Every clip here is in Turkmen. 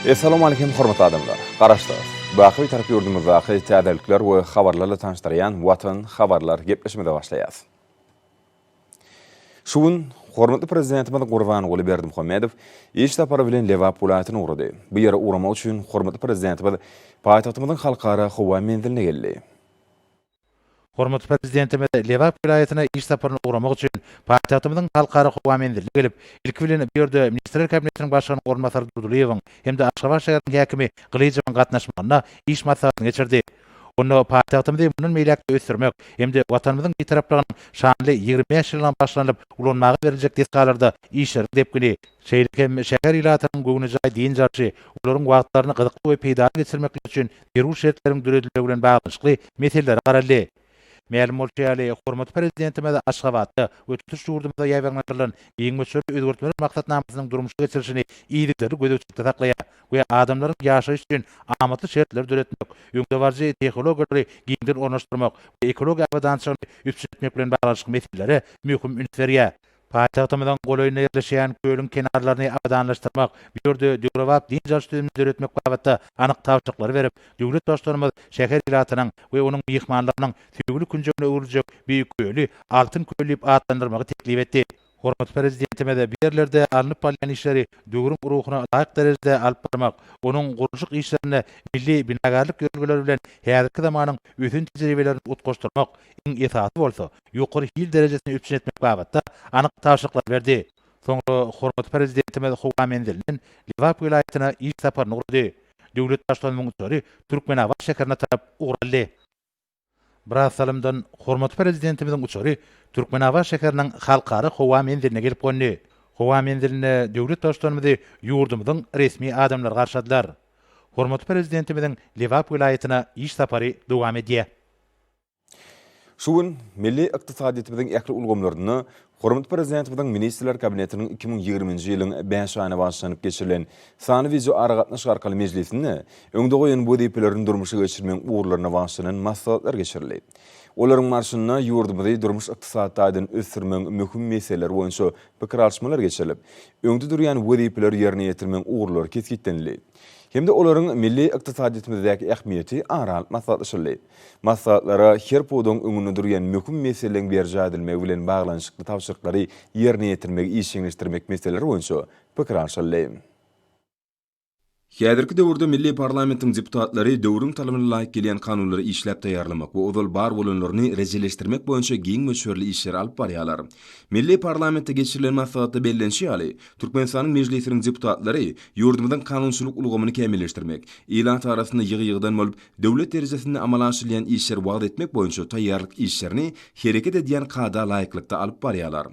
Essalamu Aleýkum hormatly adamlar! Garaşsyz, baky Bitarap ýurdumyzdaky täzelikler we habarlarla tanyşdyrýan Watan habarlar gepleşimize başlaýas. Şu gün hormatly Prezidentimiz Gurbanguly Berdimuhamedow iş sapary bilen Lebap welaýatyna ugrady. Bu ýere ugramak üçin hormatly Prezidentimiz paýtagtymyzyň Halkara howa menziline geldi. Hormatly Prezidentimiz Lebap welaýatyna iş saparyna ugramak üçin paýtagtymyzyň Halkara howa menziline gelip, ilki bilen bu ýerde Ministrler Kabinetiniň Başlygynyň orunbasary Durdylyýewiň hem-de Aşgabat şäheriniň häkimi Gylyjowyň gatnaşmagynda iş maslahatyny geçirdi. Onda paýtagtymyzy mundan beýläk-de ösdürmek hem-de Watanymyzyň Bitaraplygynyň şanly 25 ýyllygyna bagyşlanylyp ulanmaga beriljek desgalarda işleriň depgini, şeýle hem şäher ilatynyň göwnejaý dynç alşy, olaryň wagtlaryny gyzykly we peýdaly geçirmekleri üçin zerur şertleriň döredilmegi bilen baglanyşykly meselelere garaldy. Mälim bolşy ýaly, hormatly Prezidentimiz Aşgabatda we tutuş ýurdumyzda ýaýbaňlandyrylan giň möçberli özgertmeler maksatnamasynyň durmuşa geçirilişini yzygiderli gözegçilikde saklaýar we adamlaryň ýaşaýyş üçin amatly şertleri döretmek, öňdebaryjy tehnologiýalary giňden ornaşdyrmak we ekologiýa abadançylygyny üpjün etmek bilen baglanyşykly meselelere möhüm üns berýär. Paýtagtymyzyň golaýynda ýerleşýän kölüň kenarlaryny abadanlaşdyrmak, bu ýerde döwrebap dynç alyş düzümini döretmek babatda anyk tabşyryklary berip, döwlet Baştutanymyz şäher ilatynyň we onuň myhmanlarynyň söýgüli künjegine öwrüljek bu köli Altyn köl diýip atlandyrmagy teklip etdi. Hormatly Prezidentimiz bu ýerlerde alnyp barylýan işleri döwrüň ruhuna laýyk derejede alyp barmak, onuň gurluşyk işlerinde milli binagärlik ýörelgeleri bilen häzirki zamanyň ösen tejribelerini utgaşdyrmak, iň esasy bolsa, ýokary hil derejesini üpjün etmek babatda anyk tabşyryklary berdi. Soňra hormatly Prezidentimiz howa menzilinden Lebap welaýatyna iş saparyna ugrady. Döwlet Baştutanymyzyň uçary Türkmenabat şäherine tarap ugur aldy. Biraz salymdan hormatly Prezidentimiziň uçary Türkmenabat şäheriniň Halkara howa menziline gelip gondy. Howa menzilinde döwlet Baştutanymyzy ýurdumyzyň resmi adamlary garşyladylar. Hormatly Prezidentimiziň Lebap welaýatyna iş sapary dowam edýär. Şu gün milli ykdysadyýetimiziň ähli ulgamlarynda hormatly Prezidentimiziň Ministrler Kabinetiniň 2020-nji ýylyň bäş aýyna bagyşlanyp geçirilen sanly wideoaragatnaşyk arkaly mejlisinde öňde goýan wezipelerini durmuşa geçirmegiň ugurlaryna bagyşlanan maslahatlar geçirildi. Olaryň barşynda ýurdumyzy durmuş-ykdysady taýdan ösdürmegiň möhüm meseleleri boýunça pikir alyşmalar geçirilip, öňde durýan wezipeleri ýerine ýetirmegiň ugurlary kesgitlenildi hem-de olaryň milli ykdysadyýetimizdäki ähmiýeti ara alyp maslahatlaşyldy. Maslahatlara her pudagyň öňünde durýan möhüm meseleleriň berjaý edilmegi bilen baglanyşykly tabşyryklary ýerine ýetirmegi işjeňleşdirmek meseleleri boýunça pikir alşyldy. Häzirki döwürde milli parlamentiň deputatlary döwrüň talabyna laýyk gelýän kanunlary işläp taýýarlamak we ozal bar bolanlaryny rejeleşdirmek boýunça giň möçberli işleri alyp barýarlar. Milli parlamentde geçirilen maslahatda bellenişi ýaly, Türkmenistanyň Mejlisiniň deputatlary ýurdumyzyň kanunçylyk ulgamyny kämilleşdirmek, ilat arasynda ýygy-ýygydan bolup Döwlet derejesinde amala aşyrylýan işleri wagyz etmek boýunça taýýarlyk işlerini hereket edýän kada laýyklykda alyp barýarlar.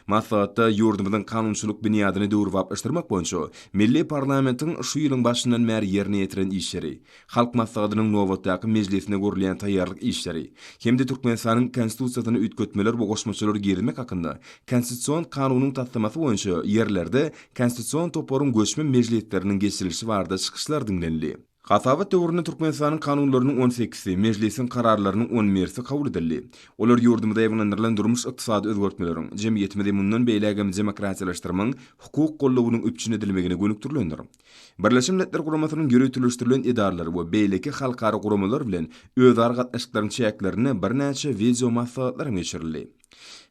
Maslahatda ýurdumyzyň kanunçylyk binýadyny döwrebaplaşdyrmak boýunça milli parlamentiň şu ýylyň başyndan bäri ýerine ýetiren işleri, Halk Maslahatynyň nobatdaky mejlisine görülýän taýýarlyk işleri hem-de Türkmenistanyň Konstitusiýasyna üýtgetmeler we goşmaçalar girizmek hakynda Konstitusion kanunyň taslamasy boýunça ýerlerde Konstitusion toparyň göçme mejlisleriniň geçirilişi barada çykyşlar diňlenildi. Hasabat döwründe Türkmenistanyň Kanunlarynyň on sekizisi, Mejlisiň Kararlarynyň on birisi kabul edildi. Olar ýurdumyzda ýaýbaňlandyrylan durmuş-ykdysady özgertmeleriň, jemgyýetimizi mundan beýlägem demokratiýalaşdyrmagyň hukuk goldawynyň üpjün edilmegine gönükdirilendir. Birleşen Milletler Guramasynyň ýöriteleşdirilen edaralary we beýleki halkara guramalar bilen özara gatnaşyklaryň çäklerinde birnäçe wideomaslahatlar hem geçirildi.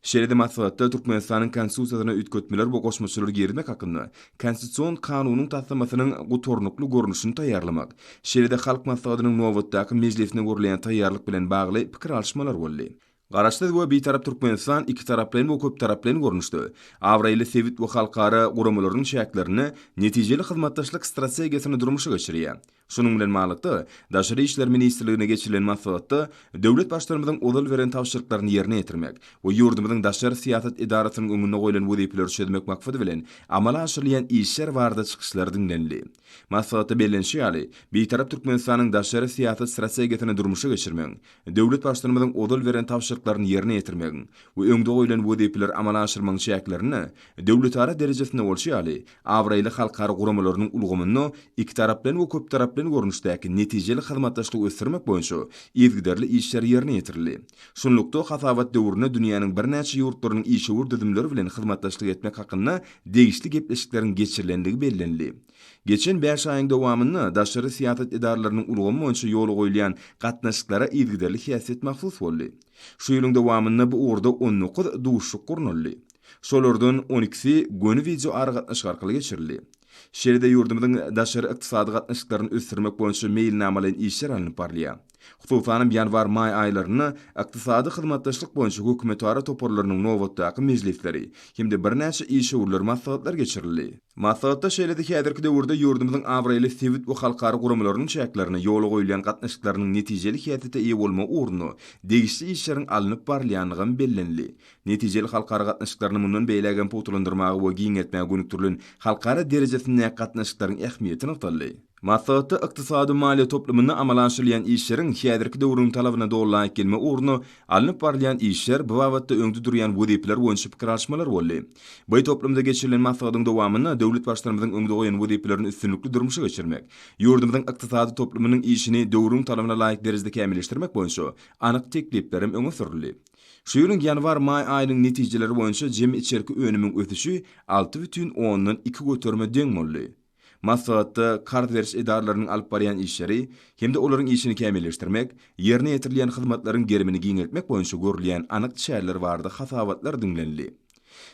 Şeýle-de maslahatda Türkmenistanyň Konstitusiýasyna üýtgetmeler we goşmaçalar girizmek hakynda Konstitusion kanunyň taslamasynyň gutarnykly görnüşini taýýarlamak, şeýle-de Halk Maslahatynyň nobatdaky mejlisine görülýän taýýarlyk bilen bagly pikir alyşmalar boldy. Garaşsyz we Bitarap Türkmenistan ikitaraplaýyn we köptaraplaýyn görnüşde abraýly sebit we halkara guramalarynyň çäklerinde netijeli hyzmatdaşlyk strategiýasyny durmuşa geçirýär. Şunuň bilen baglylykda, Daşary işler ministrliginde geçirilen maslahatda döwlet Baştutanymyzyň ozal beren tabşyryklaryny ýerine ýetirmek we ýurdumyzyň daşary syýasat edarasynyň öňünde goýlan wezipeleri çözmek maksady bilen amala aşyrylýan işler barada çykyşlar diňlenildi. Maslahatda bellenişi ýaly, Bitarap Türkmenistanyň daşary syýasat strategiýasyny durmuşa geçirmegiň, döwlet Baştutanymyzyň ozal beren tabşyryklaryny ýerine ýetirmegiň we öňde goýlan wezipeleri amala aşyrmagyň çäklerinde döwletara derejesinde bolşy ýaly, abraýly halkara guramalarynyň ulgamynda ikitaraplaýyn we köptaraplaýyn görnüşdäki netijeli hyzmatdaşlygy ösdürmek boýunça yzygiderli işler ýerine ýetirildi. Şunlukda, hasabat döwründe dünýäniň birnäçe ýurtlarynyň işewür düzümleri bilen hyzmatdaşlyk etmek hakynda degişli gepleşikleriň geçirilendigi bellenildi. Geçen bäş aýyň dowamynda daşary syýasat edaralarynyň ulgamy boýunça ýola goýulýan gatnaşyklara yzygiderli häsiýet mahsus boldy. Şu ýylyň dowamynda bu ugurda 19 duşuşyk gurnaldy. Şolardan on ikisi göni wideoaragatnaşyk arkaly geçirildi. Şeýle-de ýurdumyzyň daşary ykdysady gatnaşyklaryny ösdürmek boýunça meýilnamalaýyn işler alnyp barylýar. Hususanam, ýanwar-maý aýlarynda Ykdysady hyzmatdaşlyk boýunça hökümetara toparlarynyň nobatdaky mejlisleri hem-de birnäçe işewürler maslahatlary geçirildi. Maslahatda şeýle-de häzirki döwürde ýurdumyzyň abraýly sebit we halkara guramalarynyň çäklerinde ýola goýulýan gatnaşyklarynyň netijeli häsiýete eýe bolmagy ugrunda degişli işleriň alnyp barylýanlygam bellenildi. Netijeli halkara gatnaşyklaryny mundan beýlägem pugtalandyrmaga we giňeltmäge gönükdirilen halkara derejesindäki gatnaşyklaryň ähmiýeti nygtaldy. Maslahatda ykdysady-maliýe toplumynda amala aşyrylýan işleriň häzirki döwrüň talabyna doly laýyk gelmegi ugrunda alnyp barylýan işler, bu babatda öňde durýan wezipeler boýunça pikir alyşmalar boldy. Bu toplumda geçirilen maslahatyň dowamynda döwlet Baştutanymyzyň öňde goýan wezipelerini üstünlikli durmuşa geçirmek, ýurdumyzyň ykdysady toplumynyň işini döwrüň talabyna laýyk derejede kämilleşdirmek boýunça anyk teklipler hem öňe sürüldi. Şu ýylyň ýanwar-maý aýynyň netijeleri boýunça jemi içerki önümiň ösüşi 6,2 göterime deň boldy. Maslahatda karz beriş edaralarynyň alyp barýan işleri hem-de olaryň işini kämilleşdirmek, ýerine ýetirilýän hyzmatlaryň gerimini giňeltmek boýunça görülýän anyk çäreler barada hasabatlar diňlenildi.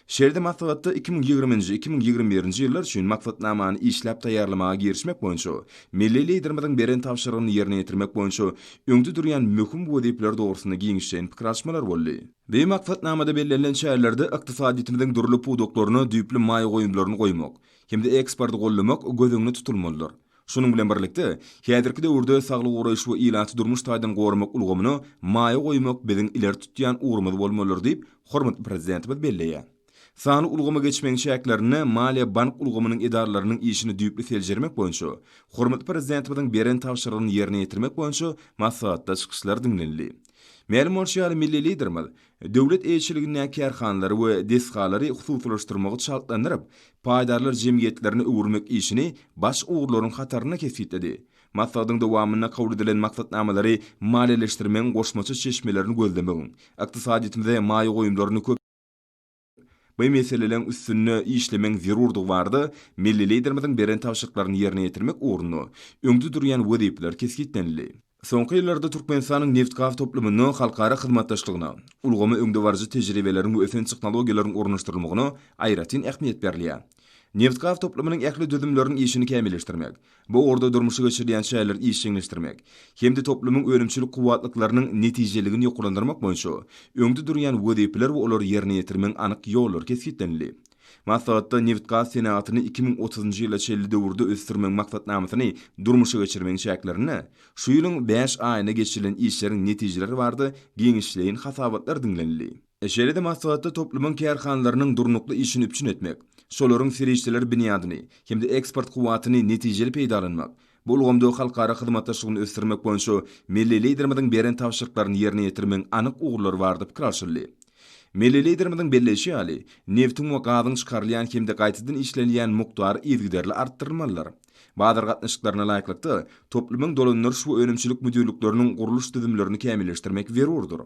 Şeýle-de maslahatda 2020-nji, 2021-nji ýyllar üçin maksatnamany işläp taýýarlamaga girişmek boýunça milli Liderimiziň beren tabşyrygyny ýerine ýetirmek boýunça öňde durýan möhüm wezipeler dogrusynda giňişleýin pikir alyşmalar boldy. Bu maksatnamada bellenilen çärelerde ykdysadyýetimiziň dürli pudaklaryna düýpli maýa goýumlaryny goýmak hem-de eksporty goldamak göz öňünde tutulmalydyr. Şunuň bilen birlikde, häzirki döwürde saglygy goraýyş we ilaty durmuş taýdan goramak ulgamyna maýa goýmak biziň ileri tutýan ugrumyz bolmalydyr diýip, hormatly Prezidentimiz belleýär. Sanly ulgama geçmegiň çäklerinde maliýe-bank ulgamynyň edaralarynyň işini düýpli seljermek boýunça hormatly Prezidentimiziň beren tabşyrygyny ýerine ýetirmek boýunça maslahatda çykyşlar diňlenildi. Mälim bolşy ýaly, milli Liderimiz Döwlet eýeçiligindäki kärhanalary we desgalary hususylaşdyrmagy çaltlandyryp, paýdarlar jemgyýetlerine öwürmek işini baş ugurlaryň hatarynda kesgitledi. Maslahatyň dowamynda kabul edilen maksatnamalary maliýeleşdirmegiň goşmaça çeşmelerini gözlemegiň, ykdysadyýetimize maýa goýumlaryny köp Bu meseleleriň üstünde işlemegiň zerurdygy barada milli Liderimiziň beren tabşyryklaryny ýerine ýetirmek ugrunda öňde durýan wezipeler kesgitlenildi. Soňky ýyllarda Türkmenistanyň nebitgaz toplumynda halkara hyzmatdaşlygyna, ulgama öňdebaryjy tejribeleriň we ösen tehnologiýalaryň ornaşdyrylmagyna aýratyn ähmiýet berilýär. Nebitgaz toplumynyň ähli düzümleriniň işini kämilleşdirmek, Bu ugurda durmuşa geçirilýän çäreleri işjeňleşdirmek hem-de toplumyň önümçilik kuwwatlyklarynyň netijeligini ýokarlandyrmak boýunça öňde durýan wezipeler we olary ýerine ýetirmegiň anyk ýollary kesgitlenildi. Maslahatda nebitgaz senagatyny 2030-njy ýyla çenli döwürde ösdürmegiň maksatnamasyny durmuşa geçirmegiň çäklerinde şu ýylyň bäş aýynda geçirilen işleriň netijeleri barada giňişleýin hasabatlar diňlenildi. Şeýle-de maslahatda toplumyň kärhanalarynyň durnukly işini üpjün etmek, şolaryň serişdeler binýadyny hem-de eksport kuwwatyny netijeli peýdalanmak, bu ulgamda halkara hyzmatdaşlygyny ösdürmek boýunça milli Liderimiziň beren tabşyryklaryny ýerine ýetirmegiň anyk ugurlary barada pikir alşyldy. Milli Liderimiziň belleýşi ýaly, nebtiň we gazyň çykarylýan hem-de gaýtadan işlenilýän mukdary yzygiderli artdyrylmalydyr. Bazar gatnaşyklaryna laýyklykda, toplumyň dolandyryş we önümçilik müdirlikleriniň gurluş düzümlerini kämilleşdirmek zerurdyr.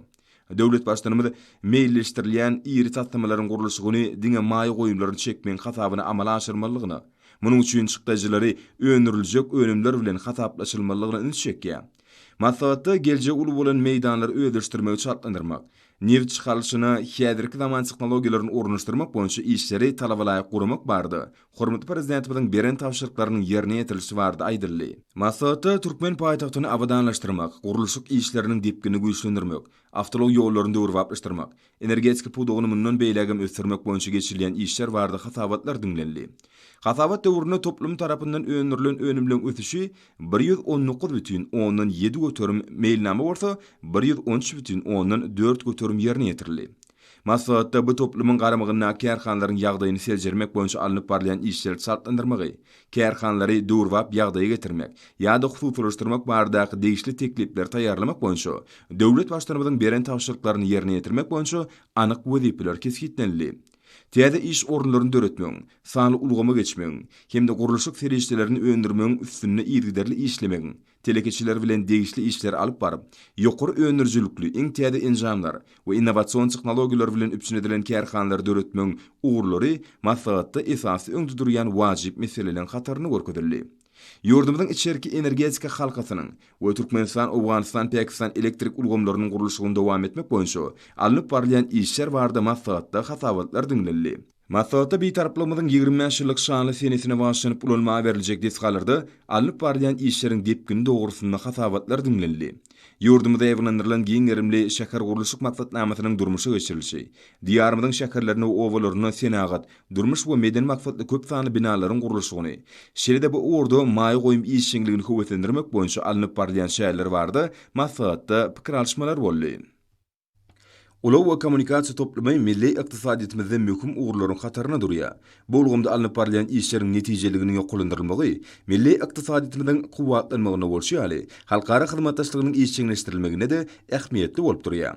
Döwlet Baştutanymyz meýilleşdirilýän iri taslamalaryň gurluşygyny diňe maýa goýumlaryny çekmegiň hasabyna amala aşyrmalydygyna, munuň üçin çykdajylary öndüriljek önümler bilen hasaplaşylmalydygyna üns çekýär. Maslahatda geljegi uly bolan meýdanlary özleşdirmegi çaltlandyrmak, nebit çykarylyşyna häzirki zaman tehnologiýalaryny ornaşdyrmak boýunça işleri talabalaýyk guramak barada hormatly Prezidentimiziň beren tabşyryklarynyň ýerine ýetirilişi barada aýdyldy. Maslahatda türkmen paýtagtyny abadanlaşdyrmak, gurluşyk işleriniň depginini güýçlendirmek, awtoulag ýollaryny döwrebaplaşdyrmak, energetika pudagyny mundan beýlägem ösdürmek boýunça geçirilýän işler barada hasabatlar diňlenildi. Hasabat döwründe toplum tarapyndan öndürilen önümleň ösüşi 119 bütin ondan 7 göterim, meýilnama bolsa 113 bütin ondan 4 göterim ýerine ýetirildi. Maslahatda bu toplumyň garamagyndaky kärhanalaryň ýagdaýyny seljermek boýunça alnyp barylýan işleri çaltlandyrmagy, kärhanalary döwrebap ýagdaýa getirmek ýa-da hususylaşdyrmak baradaky degişli teklipleri taýýarlamak boýunça döwlet Baştutanymyzyň beren tabşyryklaryny ýerine ýetirmek boýunça anyk wezipeler kesgitlenildi. Täze iş orunlaryny döretmegiň, sanly ulgama geçmegiň hem-de gurluşyk serişdelerini öndürmegiň üstünde yzygiderli işlemegiň. telekeçiler bilen degişli işleri alyp baryp, ýokary öndürijilikli, iň täze enjamlar we innowasion tehnologiýalar bilen üpjün edilen kärhanalary döretmegiň ugurlary maslahatda esasy öňde durýan wajyp meseleleriň hatarynda görkezildi. Ýurdumyzyň içerki energetika halkasynyň we Türkmenistan-Owganystan-Pakistan elektrik ulgamlarynyň gurluşygyny dowam etmek boýunça alnyp barylýan işler barada maslahatda hasabatlar diňlenildi. Maslahatda Bitaraplygymyzyň 25 ýyllyk şanly senesine bagyşlanyp ulanmaga beriljek desgalarda alnyp barylýan işleriň depgini dogrusynda hasabatlar diňlenildi. Ýurdumyzda ýaýbaňlandyrylan giň gerimli şähergurluşyk maksatnamasynyň durmuşa geçirilişi, Diýarymyzyň şäherlerinde we obalarynda senagat, durmuş we medeni maksatly köp sanly binalaryň gurluşygyny, şeýle-de bu ugurda maýa goýum işjeňligini höweslendirmek boýunça alnyp barylýan çäreler barada maslahatda pikir alyşmalar boldy. Ulag we kommunikasiýa toplumy milli ykdysadyýetimizde möhüm ugurlaryň hatarynda durýar. Bu ulgamda alnyp barylýan işleriň netijeliginiň ýokarlandyrylmagy milli ykdysadyýetimiziň kuwwatlanmagynda bolşy ýaly, halkara hyzmatdaşlygynyň işjeňleşdirilmeginde-de ähmiýetli bolup durýar.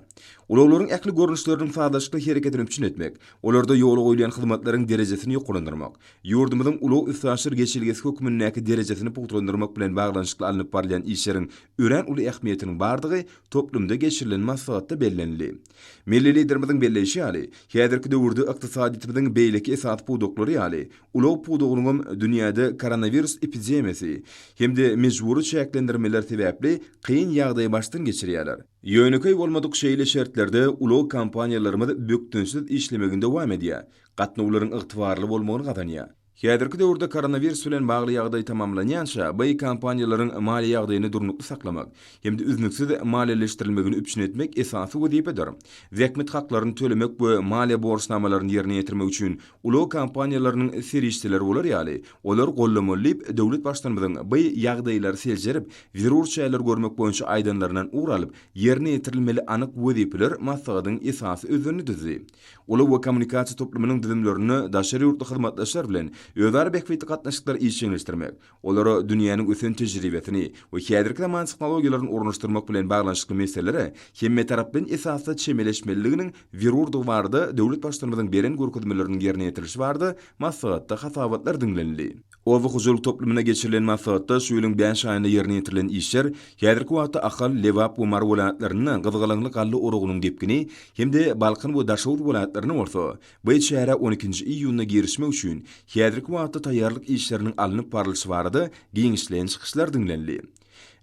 Ulaglaryň ähli görnüşleriniň sazlaşykly hereketini üpjün etmek, olarda ýola goýulýan hyzmatlaryň derejesini ýokarlandyrmak, ýurdumyzyň ulag-üstaşyr geçelgesi hökmündäki derejesini pugtalandyrmak bilen baglanyşykly alnyp barylýan işleriň örän uly ähmiýetiniň bardygy toplumda geçirilen maslahatda bellenildi. Milli Liderimiziň belleýşi ýaly, häzirki döwürde ykdysadyýetimiziň beýleki esasy pudaklary ýaly, ulag pudagynyňam dünýäde koronawirus epidemiýasy hem-de mejbury çäklendirmeler sebäpli kyn ýagdaýy başdan geçirýärler. Ýönekeý bolmadyk şeýle şertlerde ulag kompaniýalarymyz bökdençsiz işlemegini dowam edýär, gatnawlaryň ygtybarly bolmagyny gazanýar. Häzirki döwürde koronawirus bilen bagly ýagdaý tamamlanýança, BI kompaniýalaryň maliýe ýagdaýyny durnukly saklamak hem-de üznüksiz maliýeleşdirilmegini üpjün etmek esasy wezipedir. Zähmet haklaryny tölemek we maliýe borçnamalaryny ýerine ýetirmek üçin ulag kompaniýalarynyň serişdeleri bolar ýaly, olary goldamaly diýip, döwlet Baştutanymyzyň BI ýagdaýlary seljerip, zerur çäreleri görmek boýunça aýdanlaryndan ugur alyp, ýerine ýetirilmeli anyk wezipeler maslahatyň esasy özenini düzdi. Ulag we kommunikasiýa toplumynyň düzümlerinde daşary ýurtly hyzmatdaşlar bilen özara bähbitli gatnaşyklary işjeňleşdirmek, olara dünýäniň ösen tejribesini we häzirki zaman tehnologiýalaryny ornaşdyrmak bilen baglanyşykly meselelere hemmetaraplaýyn esasda çemeleşmelidiginiň zerurdygy barada döwlet Baştutanymyzyň beren görkezmeleriniň ýerine ýetirilişi barada maslahatda hasabatlar diňlenildi. Oba hojalyk toplumynda geçirilen maslahatda şu ýylyň bäş aýynda ýerine ýetirilen işler, häzirki wagtda Ahal, Lebap we Mary welaýatlarynda gyzgalaňly galla oragynyň depgini hem-de Balkan we Daşoguz welaýatlarynda bolsa bu çärä on ikinji iýunda girişmek üçin häzirki wagtda taýýarlyk işleriniň alnyp barlyşy barada giňişleýin çykyşlar diňlenildi.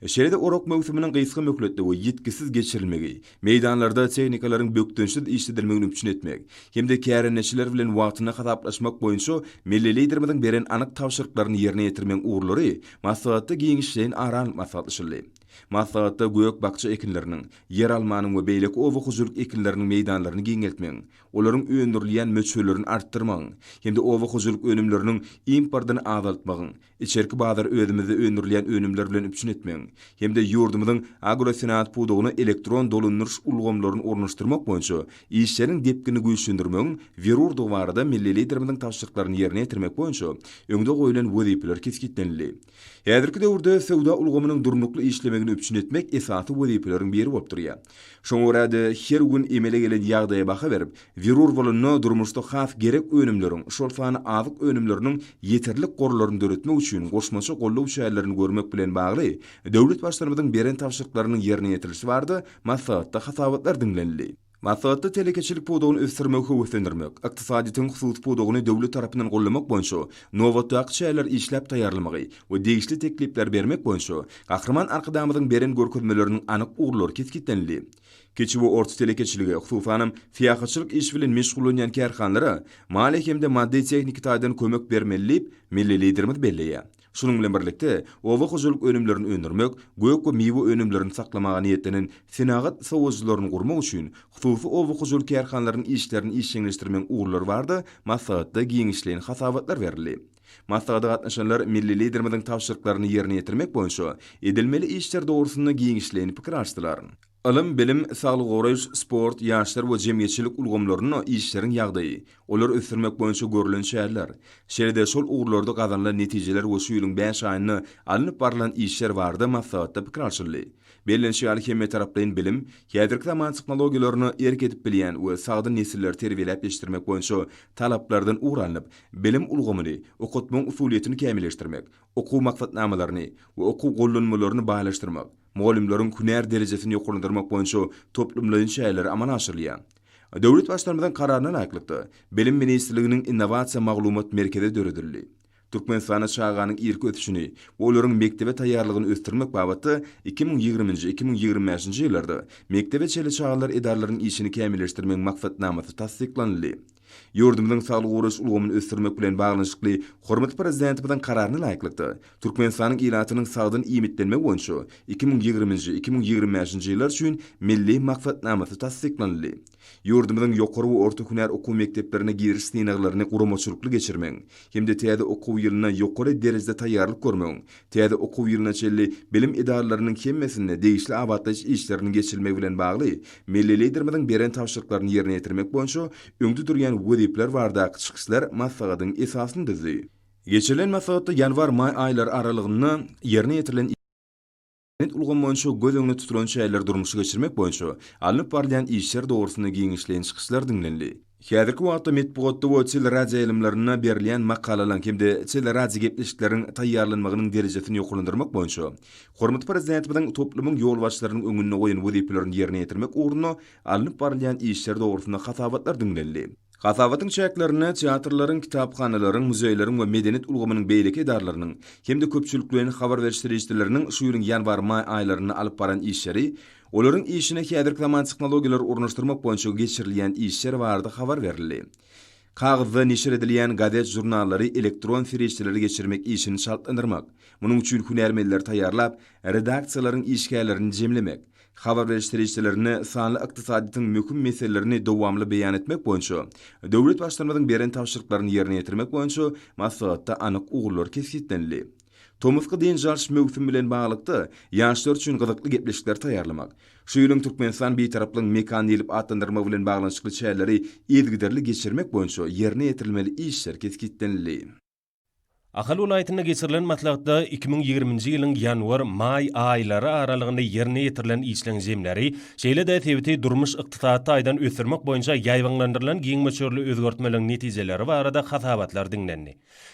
Şeýle-de orak möwsüminiň gysga möhletde we ýitgisiz geçirilmegi, meýdanlarda tehnikalaryň bökdençsiz işledilmegini üpjün etmek hem-de kärendeçiler bilen wagtynda hasaplaşmak boýunça milli Liderimiziň beren anyk tabşyryklaryny ýerine ýetirmegiň ugurlary maslahatda giňişleýin ara alnyp maslahatlaşyldy. Maslahatda gök-bakja ekinleriniň, ýeralmanyň we beýleki oba hojalyk ekinleriniň meýdanlaryny giňeltmegiň, olaryň öndürilýän möçberlerini artdyrmagyň hem-de oba hojalyk önümleriniň importyny azaltmagyň, içerki bazary özümizde öndürilýän önümler bilen üpjün etmegiň hem-de ýurdumyzyň agrosenagat pudagyna elektron dolandyryş ulgamlaryny ornaşdyrmak boýunça işleriň depginini güýçlendirmegiň zerurdygy barada milli Liderimiziň tabşyryklaryny ýerine ýetirmek boýunça öňde goýlan wezipeler kesgitlenildi. Häzirki döwürde söwda ulgamynyň durnukly işlemegini üpjün etmek esasy wezipeleriň biri bolup durýar. Şoňa görä-de, her gün emele gelen ýagdaýa baha berip, zerur bolanda durmuşda has gerek önümleriň, şol sanda azyk önümleriniň ýeterlik gorlaryny döretmek üçin goşmaça goldaw çärelerini görmek bilen bagly döwlet Baştutanymyzyň beren tabşyryklarynyň ýerine ýetirilişi barada maslahatda hasabatlar diňlenildi. Maslahatda telekeçilik pudagyny ösdürmegi höweslendirmek, ykdysadyýetiň hususy pudagyny döwlet tarapyndan goldamak boýunça nobatdaky çäreleri işläp taýýarlamagy we degişli teklipleri bermek boýunça Gahryman Arkadagymyzyň beren görkezmeleriniň anyk ugurlary kesgitlenildi. Kiçi we orta telekeçilige, hususanam, syýahatçylyk işi bilen meşgullanýan kärhanalara maliýe hem-de maddy-tehniki taýdan kömek bermeli diýip, milli Liderimiz belleýär. Şunuň bilen birlikde, oba hojalyk önümlerini öndürmek, gök we miwe önümlerini saklamaga niýetlenen senagat sowadyjylaryny gurmak üçin hususy oba hojalyk kärhanalarynyň işlerini işjeňleşdirmegiň ugurlary barada maslahatda giňişleýin hasabatlar berildi. Maslahata gatnaşanlar milli Liderimiziň tabşyryklaryny ýerine ýetirmek boýunça edilmeli işler dogrusynda giňişleýin pikir alşdylar. Ylym, bilim, saglygy goraýyş, sport, ýaşlar we jemgyýetçilik ulgamlarynda işleriň ýagdaýy, olary ösdürmek boýunça görlen çäreler, şeýle-de şol ugurlarda gazanylan netijeler we şu ýylyň bäş aýynda alnyp barlan işler barada maslahatda pikir alşyldy. Bellenişi ýaly, hemmetaraplaýyn bilim, häzirki zaman tehnologiýalaryna erk edip bilýän we sagdyn nesilleri terbiýeläp ýetişdirmek boýunça talaplardan ugur alnyp, bilim ulgamyny, okatmagyň usulyýetini kämilleşdirmek, okuw maksatnamalaryny we okuw gollanmalaryny baýlaşdyrmak, mugallymlaryň hünär derejesini ýokarlandyrmak boýunça toplumlaýyn çäreler amala aşyrylýar. Döwlet Baştutanymyzyň Kararyna laýyklykda, Bilim ministrliginiň Innowasiýa maglumat merkezi döredildi. Türkmenistanda çaganyň irki ösüşini we olaryň mekdebe taýýarlygyny ösdürmek babatda 2020-nji, 2025-nji ýyllarda mekdebe çenli çagalar edaralarynyň işini kämilleşdirmegiň maksatnamasy tassyklanyldy. Ýurdumyzyň saglygy goraýyş ulgamyny ösdürmek bilen baglanyşykly hormatly Prezidentimiziň Kararyna laýyklykda, Türkmenistanyň ilatynyň sagdyn iýmitlenmegi boýunça 2020-nji, 2025-nji ýyllar üçin Milli maksatnamasy tassyklanyldy. Ýurdumyzyň ýokary we orta hünär okuw mekdeplerine giriş synaglaryny guramaçylykly geçirmegiň hem-de täze okuw ýylyna ýokary derejede taýýarlyk görmegiň, täze okuw ýylyna çenli bilim edaralarynyň hemmesinde degişli abatlaýyş işleriniň geçirilmegi bilen bagly Milli Liderimiziň beren tabşyryklaryny ýerine ýetirmek boýunça öňde durýan wezipeler baradaky çykyşlar maslahatyň esasyny düzdi. Geçirilen maslahatda ýanwar-maý aýlary aralygynda ýerine ýetirilen Internet ulgamy boýunça göz öňünde tutulan çäreleri durmuşa geçirmek boýunça alnyp barylýan işler dogrusynda giňişleýin çykyşlar diňlenildi. Häzirki wagtda metbugatda we teleradioýaýlymlarynda berilýän makalalaryň hem-de teleradiogepleşikleriň taýýarlanmagynyň derejesini ýokarlandyrmak boýunça hormatly Prezidentimiziň toplumyň ýolbaşçylarynyň öňünde goýan wezipelerini ýerine ýetirmek ugrunda alnyp barylýan işler dogrusynda hasabatlar diňlenildi. Hasabatyň çäklerinde teatrlaryň, kitaphanalaryň, muzeýleriň we medeniýet ulgamynyň beýleki edaralarynyň hem-de köpçülikleýin habar beriş serişdeleriniň şu ýylyň ýanwar-maý aýlarynda alyp baran işleri, olaryň işine häzirki zaman tehnologiýalary ornaşdyrmak boýunça geçirilýän işler barada habar berildi. Kagyzda neşir edilýän gazet-žurnallary elektron serişdelere geçirmek işini çaltlandyrmak, munuň üçin hünärmenleri taýýarlap, redaksiýalaryň işgärlerini jemlemek, Habar beriş serişdelerinde sanly ykdysadyýetiň möhüm meselelerini dowamly beýan etmek boýunça döwlet Baştutanymyzyň beren tabşyryklaryny ýerine ýetirmek boýunça maslahatda anyk ugurlar kesgitlenildi. Tomusky dynç alyş möwsümi bilen baglylykda, ýaşlar üçin gyzykly gepleşikleri taýýarlamak, şu ýylyň Türkmenistan Bitaraplygyň mekany diýlip atlandyrylmagy bilen baglanyşykly çäreleri yzygiderli geçirmek boýunça ýerine ýetirilmeli işler kesgitlenildi. Ahal welaýatynda geçirilen maslahatda 2020-nji ýylyň ýanwar, maý aýlary aralygynda ýerine ýetirilen işleň jemleri, şeýle-de sebiti durmuş-ykdysady taýdan ösdürmek boýunça ýaýbaňlandyrylan giň möçberli özgertmeleriň netijeleri barada hasabatlar diňlendi.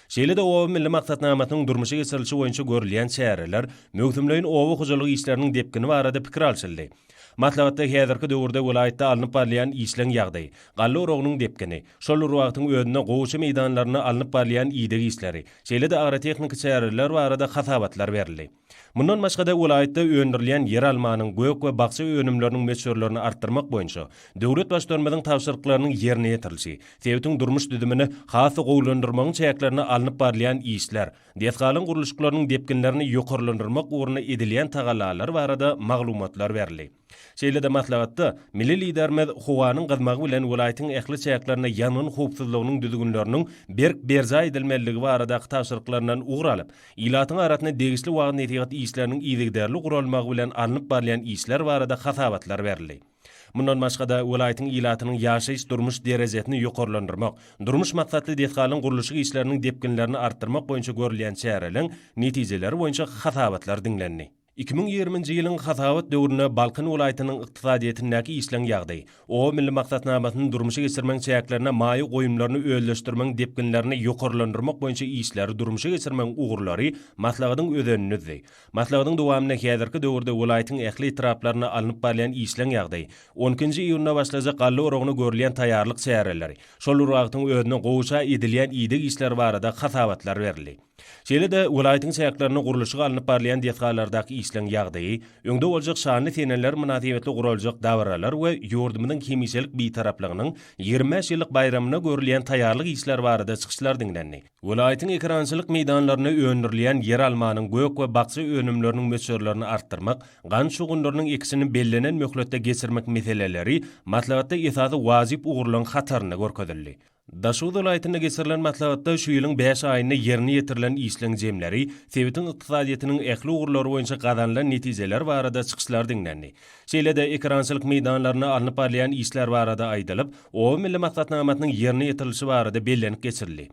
Şeýle-de Oba milli maksatnamasynyň durmuşa geçirilişi boýunça görülýän çäreler, möwsümleýin oba hojalyk işleriniň depgini barada pikir alşyldy. Maslahatda häzirki döwürde welaýatda alnyp barylýan işleň ýagdaýy, galla oragynyň depgini, şol bir wagtyň özünde gowaça meýdanlarynda alnyp barylýan ideg işleri, şeýle-de agrotehniki çäreler barada hasabatlar berildi. Mundan başga-da, welaýatda öndürilýän ýeralmanyň, gök we bakja önümleriniň möçberlerini artdyrmak boýunça döwlet Baştutanymyzyň tabşyryklarynyň ýerine ýetirilişi, sebitiň durmuş düzümini has-da gowulandyrmagyň çäklerinde alnyp barylýan işler, Desgalaryň gurluşyklarynyň depginlerini ýokarlandyrmak ugrunda edilýän tagallalar barada maglumatlar berildi. Şeýle-de maslahatda milli Liderimiz howanyň gyzmagy bilen welaýatyň ähli çäklerinde ýangyn howpsuzlygynyň düzgünleriniň berk berjaý edilmelidigi baradaky tabşyryklaryndan ugur alyp, ilatyň arasynda degişli wagyz-nesihat işleriniň yzygiderli guralmagy bilen alnyp barylýan işler barada hasabatlar berildi. Mundan başga-da, welaýatyň ilatynyň ýaşaýyş-durmuş derejesini ýokarlandyrmak, durmuş maksatly desgalaryň gurluşyk işleriniň depginlerini artdyrmak boýunça görülýän çäreleriň netijeleri boýunça hasabatlar diňlendi. 2020-nji ýylyň hasabat döwründe Balkan welaýatynyň ykdysadyýetindäki işleň ýagdaýy, Oba milli maksatnamasyny durmuşa geçirmegiň çäklerinde maýa goýumlaryny özleşdirmegiň depginlerini ýokarlandyrmak boýunça işleri durmuşa geçirmegiň ugurlary maslahatyň özenini düzdi. Maslahatyň dowamynda häzirki döwürde welaýatyň ähli etraplarynda alnyp barylýan işleň ýagdaýy, on ikinji iýunda başlajak galla oragyna görülýän taýýarlyk çäreleri, şol bir wagtyň özünde gowaça edilýän ideg işleri barada hasabatlar berildi. Şeýle-de, welaýatyň çäklerinde gurluşygy alnyp barylýan desgalardaky işleň ýagdaýy, öňde boljak şanly seneler mynasybetli guraljak dabaralar we ýurdumyzyň hemişelik Bitaraplygynyň 25 ýyllyk baýramyna görülýän taýýarlyk işleri barada çykyşlar diňlendi. Welaýatyň ekerançylyk meýdanlarynda öndürilýän ýeralmanyň, gök we bakja önümleriniň möçberlerini artdyrmak, gant şugundyrynyň ekişini bellenen möhletde geçirmek meseleleri maslahatda esasy wajyp ugurlaryň hatarynda görkezildi. Daşoguz welaýatynda geçirilen maslahatda şu ýylyň bäş aýynda ýerine ýetirilen işleň jemleri, sebitiň ykdysadyýetiniň ähli ugurlary boýunça gazanylan netijeler barada çykyşlar diňlendi. Şeýle-de ekerançylyk meýdanlarynda alnyp barylýan işler barada aýdylyp, Oba milli maksatnamasynyň ýerine ýetirilişi barada bellenip geçirildi.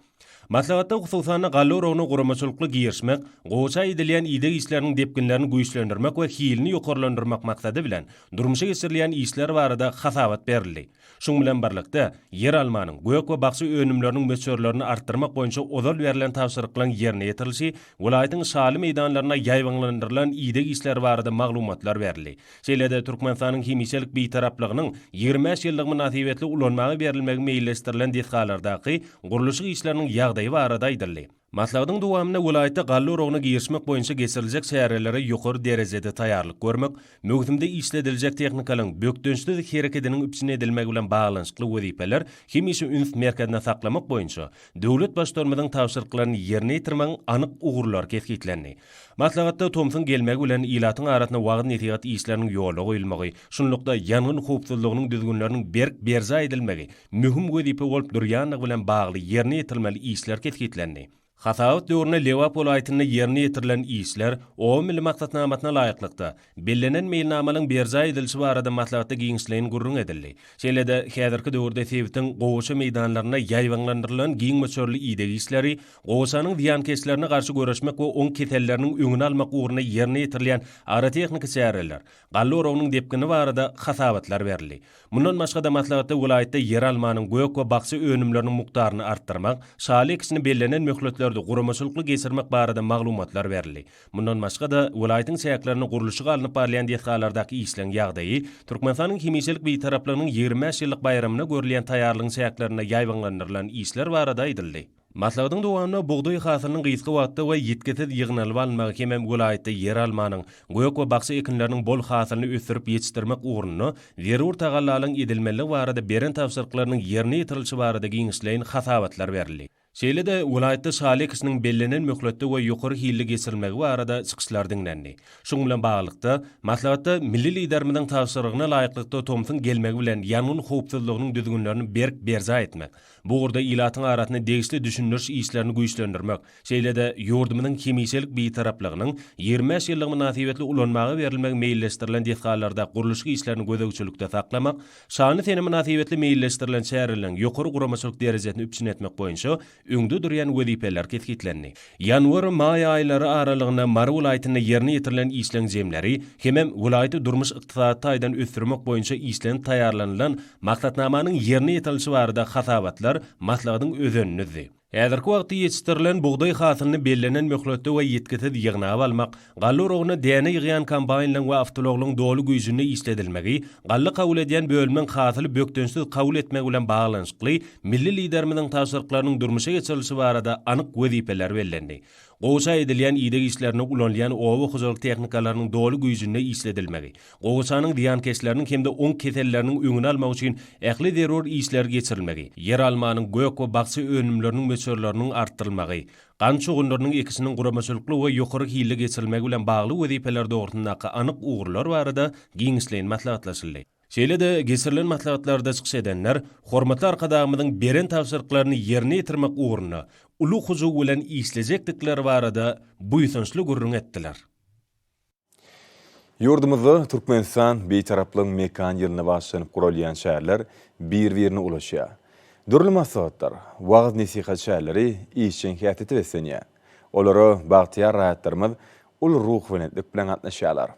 Maslahatda hususan-da galla oragyna guramaçylykly girişmek, gowaça edilýän ideg işleriniň depginlerini güýçlendirmek we hilini ýokarlandyrmak maksady bilen, durmuşa geçirilýän işler barada hasabat berildi. Şunuň bilen birlikde, ýeralmanyň, gök we bakja önümleriniň möçberlerini artdyrmak boýunça ozal berlen tabşyryklaryň ýerine ýetirilişi, welaýatyň şaly meýdanlarynda ýaýbaňlandyrylan ideg işleri barada maglumatlar berildi. Şeýle-de Türkmenistanyň hemişelik Bitaraplygynyň 25 ýyllygy mynasybetli ulanmaga berilmegi meýilleşdirilen desgalardaky gurluşyk işleriniň ýagdaýy barada aýdyldy. Maslahatyň dowamynda welaýatda galla oragyna girişmek boýunça geçiriljek çärelere ýokary derejede taýýarlyk görmek, möwsümde işlediljek tehnikalaryň bökdençsiz herekediniň üpjün edilmegi bilen baglanyşykly wezipeler hemişe üns merkezinde saklamak boýunça döwlet Baştutanymyzyň tabşyryklaryny ýerine ýetirmegiň anyk ugurlary kesgitlendi. Maslahatda tomsuň gelmegi bilen ilatyň arasynda wagyz-nesihat işleriniň ýola goýulmagy, şunlukda, ýangyn howpsuzlygynyň düzgünleriniň berk berjaý edilmegi möhüm wezipe bolup durýandygy bilen bagly ýerine ýetirilmeli işler kesgitlendi. Hasabat döwründe Lebap welaýatynda ýerine ýetirilen işler Oba milli maksatnamasyna laýyklykda, bellenen meýilnamalaryň berjaý edilişi barada maslahatda giňişleýin gürrüň edildi. Şeýle-de, häzirki döwürde sebitiň gowaça meýdanlarynda ýaýbaňlandyrylan giň möçberli ideg işleri, gowaçanyň zyýankeşlerine garşy göreşmek we oň keselleriniň öňüni almak ugrunda ýerine ýetirilýän agrotehniki çäreler, galla oragynyň depgini barada hasabatlar berildi. Mundan başga-da maslahatda welaýatda ýeralmanyň, gök we bakja önümleriniň mukdaryny artdyrmak, şaly ekişini bellenen möhletlerde guramaçylykly geçirmek barada maglumatlar berildi. Mundan başga-da, welaýatyň çäklerinde gurluşygy alnyp barylýan desgalardaky işleň ýagdaýy, Türkmenistanyň hemişelik Bitaraplygynyň 25 ýyllyk baýramyna görülýän taýýarlygyň çäklerinde ýaýbaňlandyrylan işler barada aýdyldy. Maslahatyň dowamynda bugdaý hasylynyň gysga wagtda we ýitgisiz ýygnalyp alynmagy hemem welaýatda ýeralmanyň, gök we bakja ekinleriniň bol hasylyny ösdürip ýetişdirmek ugrunda zerur tagallalaryň edilmelidigi barada beren tabşyryklarynyň ýerine ýetirilişi barada giňişleýin hasabatlar berildi. Şeýle-de, welaýatda şaly ekişiniň bellenen möhletde we ýokary hilli geçirilmegi barada çykyşlar diňlendi. Şunuň bilen baglylykda, maslahatda milli Liderimiziň tabşyrygyna laýyklykda tomsuň gelmegi bilen ýangyn howpsuzlygynyň düzgünlerini berk berjaý etmek, Bu ugurda ilatyň arasynda degişli düşündiriş işlerini güýçlendirmek, şeýle-de ýurdumyzyň hemişelik Bitaraplygynyň 25 ýyllygy mynasybetli ulanmaga berilmegi meýilleşdirilen desgalarda gurluşyk işlerini gözegçilikde saklamak, şanly sene mynasybetli meýilleşdirilen çäreleriň ýokary guramaçylyk derejesini üpjün etmek boýunça öňde durýan wezipeler kesgitlendi. Ýanwar-maý aýlary aralygynda Mary welaýatynda ýerine ýetirilen işleň jemleri hemem welaýaty durmuş-ykdysady taýdan ösdürmek boýunça işlenip taýýarlanylan maksatnamanyň ýerine ýetirilişi barada hasabatlar maslahatyň özenini düzdi. Häzirki wagtda ýetişdirilen bugdaý hasylyny bellenen möhletde we ýitgisiz ýygnap almak, galla oragyna däne ýygýan kombaýnlaryň we awtoulaglaryň doly güýjünde işledilmegi, galla kabul edýän bölümiň hasyly bökdençsiz kabul etmegi bilen baglanyşykly Milli Liderimiziň tabşyryklarynyň durmuşa geçirilişi barada anyk wezipeler bellendi. Gowaça edilýän ideg işlerinde ulanylýan oba hojalyk tehnikalarynyň doly güýjünde işledilmegi, gowaçanyň zyýankeşleriniň hem-de oň keselleriniň öňüni almak üçin ähli zerur işleri geçirilmegi, ýeralmanyň, gök we bakja önümleriniň möçberleriniň artdyrylmagy, gant şugundyrynyň ekişiniň guramaçylykly we ýokary hilli geçirilmegi bilen bagly wezipeler dogrusyndaky anyk ugurlar barada giňişleýin maslahatlaşyldy. Şeýle-de geçirilen maslahatlarda çykyş edenler hormatly Arkadagymyzyň beren tabşyryklaryny ýerine ýetirmek ugrunda uly hyjuw bilen işlejekdikleri barada buýsançly gürrüň etdiler. Ýurdumyzda Türkmenistan, Bitaraplygyň mekan ýylyna bagyşlanyp guralýan çäreler bir-birine ulaşýar. Dürli maslahatlar, wagyz-nesihat çäreleri işjeň häsiýete beslenýär. Olara bagtyýar raýatlarymyz uly ruhubelentlik bilen gatnaşýarlar.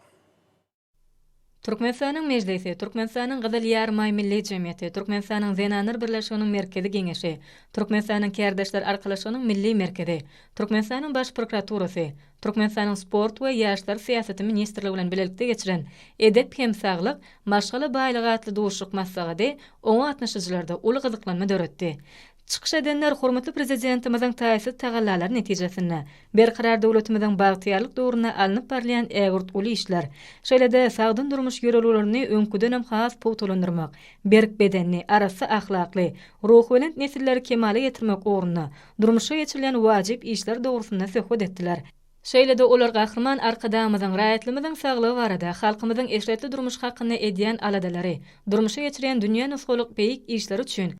Türkmenistanyň Mejlisi, Türkmenistanyň Gyzyl Ýarymaý Milli jemgyýeti, Türkmenistanyň Zenanlar birleşiginiň Merkezi Geňeşi, Türkmenistanyň Kärdeşler arkalaşygynyň Milli merkezi, Türkmenistanyň Baş prokuraturasy, Türkmenistanyň Sport we ýaşlar syýasaty ministrligi bilen bilelikde geçiren Edep hem saglyk, maşgala baýlygy atly duşuşyk maslahady oňa gatnaşyjylarda uly gyzyklanma döretdi. Çykyş edenler hormatly Prezidentimiziň taýsyz tagallalary netijesinde Berkarar döwletimiziň bagtyýarlyk döwründe alnyp barylýan ägirt uly işler, şeýle-de sagdyn durmuş ýörelgelerini öňküdenem has pugtalandyrmak, berk bedenli, arassa ahlakly, ruhubelent nesilleri kemala getirmek ugrunda durmuşa geçirilýän wajyp işler dogrusynda söhbet etdiler. Şeýle-de olar Gahryman Arkadagymyzyň raýatlarymyzyň saglygy barada, halkymyzyň eşretli durmuşy hakynda edýän aladalary, durmuşa geçirýän dünýä nusgalyk beýik işleri üçin.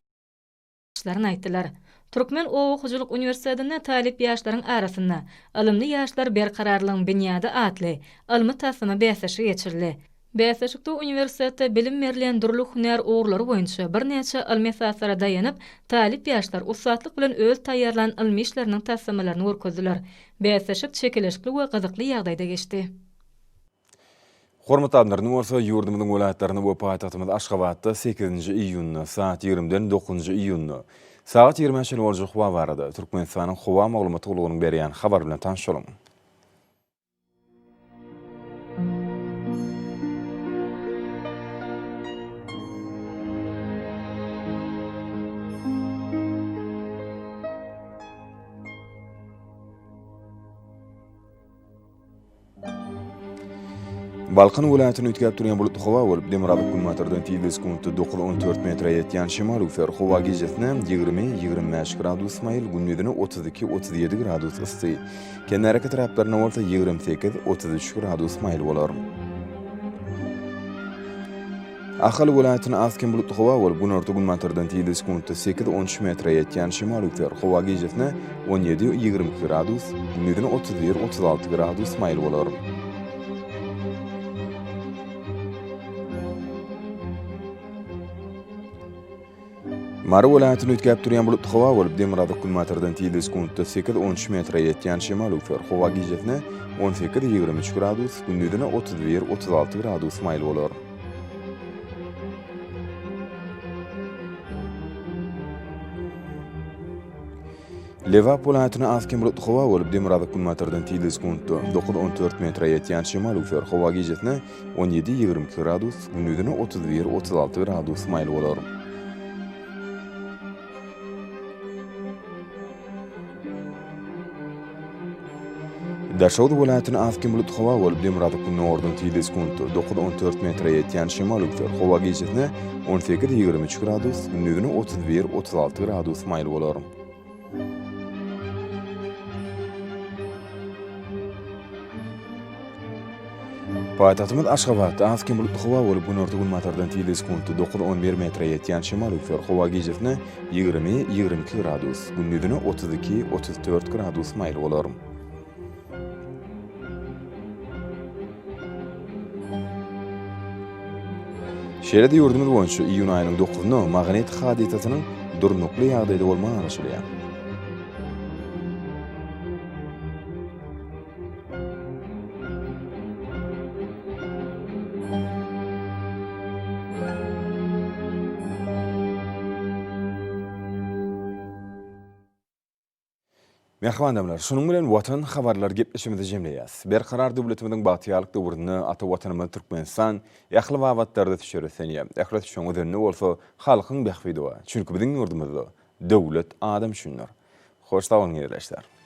çykyşlaryny aýtdylar. Türkmen oba hojalyk uniwersitetinde talyp ýaşlaryň arasynda Ylymly ýaşlar berkararlygyň binýady atly ylmy-taslama bäsleşigi geçirildi. Bäsleşikde uniwersitetde bilim berilýän dürli hünär ugurlary boýunça birnäçe ylmy esaslara daýanyp, talyp ýaşlar ussatlyk bilen öz taýýarlan ylmy işleriniň taslamalaryny görkezdiler. Bäsleşik çekeleşikli we gyzykly ýagdaýda geçdi. Hormatly adamlar, indi bolsa ýurdumyzyň welaýatlarynda we paýtagtymyz Aşgabatda sekizinji iýunda saat ýigrimiden dokuzynjy iýunda sagat ýigrimä çenli boljak howa barada Türkmenistanyň Howa maglumat gullugynyň berýän habary bilen tanyş boluň. Balkan welaýatynda üýtgäp durýan bulutly howa bolup, demirgazyk-günbatardan tizligi sekuntda dokuz-on dört metre ýetýän şemal öwser. Howa gijesine 20, 25 gradus maýyl, gündizine 32, 37 gradus yssy. Kenarýaka etraplarynda bolsa 28, 33 gradus maýyl bolar. Ahal welaýatynda az-kem bulutly howa bolup, günorta-günbatardan tizligi sekuntda sekiz-on üç metre ýetýän şemal öwser. Howa gijesine 17, 22 gradus, gündizine 31, 36 gradus maýyl bolar. Mary welaýatynda üýtgäp durýan bulutly howa bolup, demirgazyk-günbatardan tizligi sekuntda sekiz-on üç metre ýetýän şemal öwser. Howa gijesine 18, 23 gradus, gündizine 31, 36 gradus maýyl bolar. Lebap welaýatynda az-kem bulutly howa bolup, demirgazyk-günbatardan tizligi sekuntda dokuz-on dört metre ýetýän şemal öwser. Howa gijesine 17, 22 gradus, gündizine 31, 36 gradus maýyl bolar. Daşoguz welaýatynda az-kem bulutly howa bolup, demirgazyk-gündogardan tizligi sekuntda dokuz-on dört metre ýetýän şemal öwser. Howa gijesine 18, 23 gradus, gündizine 31, 36 gradus maýyl bolar. Paýtagtymyz Aşgabatda az-kem bulutly howa bolup, günorta-günbatardan tizligi sekuntda dokuz-on bir metre ýetýän şemal öwser. Howa gijesine 20, 22 gradus, gündizine 32, 34 gradus maýyl bolar. Şeýle-de ýurdumyz boýunça iýun aýynyň dokuzyna magnit hadysasynyň durnukly ýagdaýda bolmagy garaşylýar. Mähriban adamlar, şunuň bilen Watan habarlary gepleşigimizi jemleýäs. Berkarar döwletimiziň bagtyýarlyk döwründe ata Watanymyz Türkmenistan ähli babatlarda ösüşe beslenýär. Ähli ösüşiň özeninde bolsa halkyň bähbidi bar. Çünki biziň ýurdumyzda döwlet adam üçindir. Hoş sag boluň ildeşler.